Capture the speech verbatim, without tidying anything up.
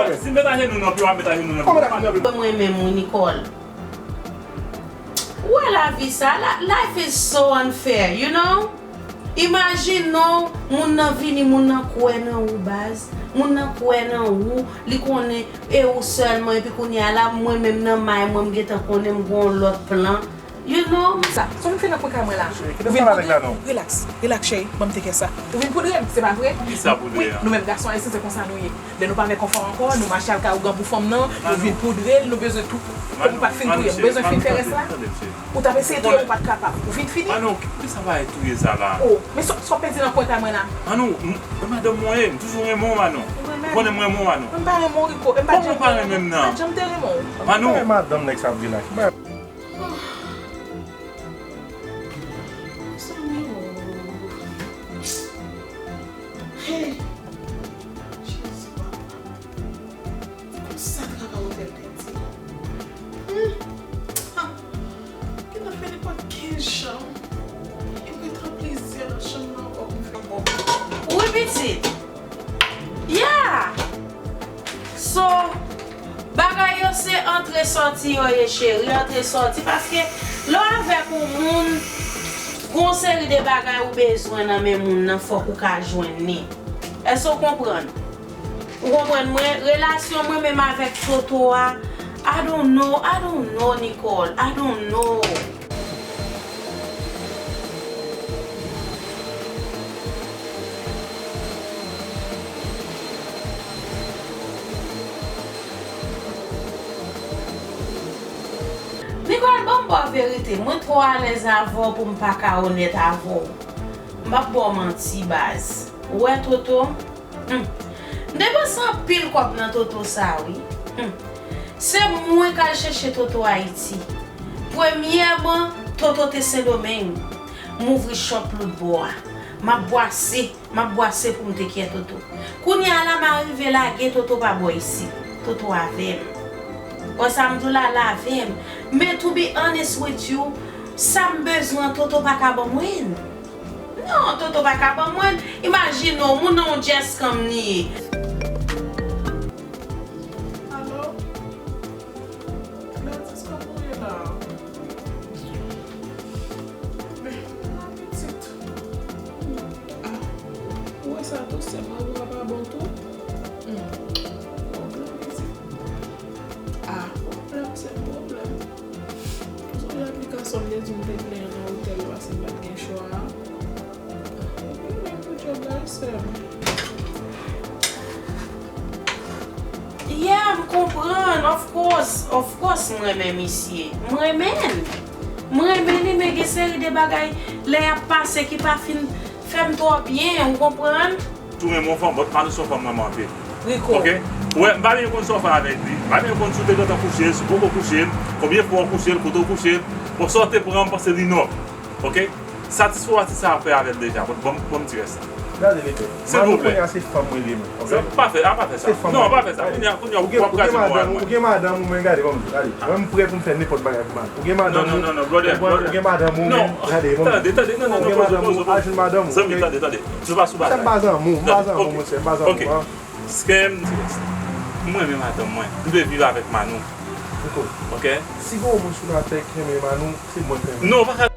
Bon, si m met ajenou nan pye w, w ap met ajenou nan pye m. Mwen menm, wi, Nicole. Ou wè lavi sa, la, life is so unfair, you know? Imajine w, moun nan vini, moun nan kwè nan ou, baz. Moun nan kwè nan ou, li konnen e ou sèlman, epi kounye a la, mwen menm nan may mwen, m gentan konnen m gen yon lòt plan. You know? Sa, sa w vin fè nan kwen kay mwen la? Cheri, kite m pale ak la non. Relax, relax, cheri, ban m teke sa. Ou vin poudre m, se pa vre? Kisa poudre a? Wi, nou menm gason ayisyen, se konsa nou ye. Lè nou pa nan konfò ankò, nou mache al kay ougan pou fanm nan, nou vin poudre l, nou bezwen tou. Ou pa t fin touye m, ou bezwen fin fè rès la? Ou t ap eseye touye m, ou pa t kapab. Ou vin fini? Manou, kisa bagay touye sa la? Oh, men sa, sa w pèdi nan kwen kay mwen la? Manou, m, e madanm mwen ye, m toujou renmen w, Manou. Ou konnen m renmen w, Manou. Mwen pa renmen w, Rico. Kòman w pa renmen m nan? M pa janm te renmen w. Manou. Madanm nèg sa ap di la. Mezanmi, oh. Hey! Jezi, papa. Konsa travay otèl te di. Hmm. Ha! Gentan fè nenpòt kenz chanm. E mwen t an plizyè nan chanm nan ankò pou m fè bon. Wi, pitit. Yeah! So, bagay yo se antre sòti yo ye, cheri, antre sòti, paske lè w avèk yon moun, gon seri de bagay ou bezwen nan men moun nan, fòk ou ka jwenn li. Èske w konprann? Ou konprann mwen? Relasyon mwen menm avèk Toto a, I don't know, I don't know, Nicole, I don't know. Nicole, ban m ba w verite, mwen twò alèz avè w pou m pa ka onèt avè w. M p ap ba w manti, baz. Ou wè, Toto? Hmm. M depanse anpil kòb nan Toto sa, wi. Hmm. Se mwen k al chèche Toto Ayiti. Premyèman, Toto te Sendomeng. M ouvri shop lòtbò a. M ap bwase, m ap bwase pou m teke Toto. Kounye a la, m arive lage Toto pa bò isit. Toto avè m. Wè sa m di w la, l avè m. Men to be honest with you, sa m bezwen an, Toto pa ka ban mwen. Non, Toto pa ka ban mwen. Imajine w, moun nan yon djès kanm li ye. Alo? Gladys, kòman w ye la? Men, mwen pitit. Ah, ou wè sa tou, sè mwen, ou pa bon tou? Hmm. Pwoblèm, pitit. Ah, pwoblèm, se pwoblèm. Ou sonje aplikasyon m te di w m te plenyen nan otèl la, se m pa t gen chwa a? Epi menm pou djòb la, sè m. Yeah, m konprann. Of course, of course, m renmen misye. M renmen l. M renmen li, men gen seri de bagay lè y ap pase ki pa fin fè m twò byen, ou konprann? Tou renmen yon fanm, but Manou se yon fanm m renmen anpil. Rico. Ok? Ou wè, m pa byen konn sa w fè avèk li. M pa byen konn si w te gentan kouche l, si w poko kouche l, konbyen fwa w kouche l, kote w kouche l. Bon, sa w te pran, m panse li nòb. Ok? Satisfè w a ti sa w ap fè avè l deja. Bon, bon, bon, m ti rès la. Gade, Rico. Silvouplè. Manou kounye a se fanm mwen li menm, ok? Pa fè, a pa fè sa. Se fanm mwen. Non, pa fè sa. Kounye a, kounye a, w ap kraze mo a mwen. Ou gen madanm ou, men gade, bon, gade. Mwen, m prè pou m fè nenpòt bagay pou Manou. Ou gen madanm ou. Non, non, non, non, brother, brother. Ou gen madanm ou, men gade, bon. Tande, tande, non, non, non, poze, poze, poze. Al jwenn madanm ou, ok? Zanmi, tande, tande. Se pa sou bagay. M pa zanmi w, m pa zanmi w, monchè, m pa zanmi w, an. Skem, m renmen madanm mwen. M vle viv avèk Manou. Ok. Si gon moun sou latè ki renmen Manou, se mwen ki renmen. Non, ou pa ka.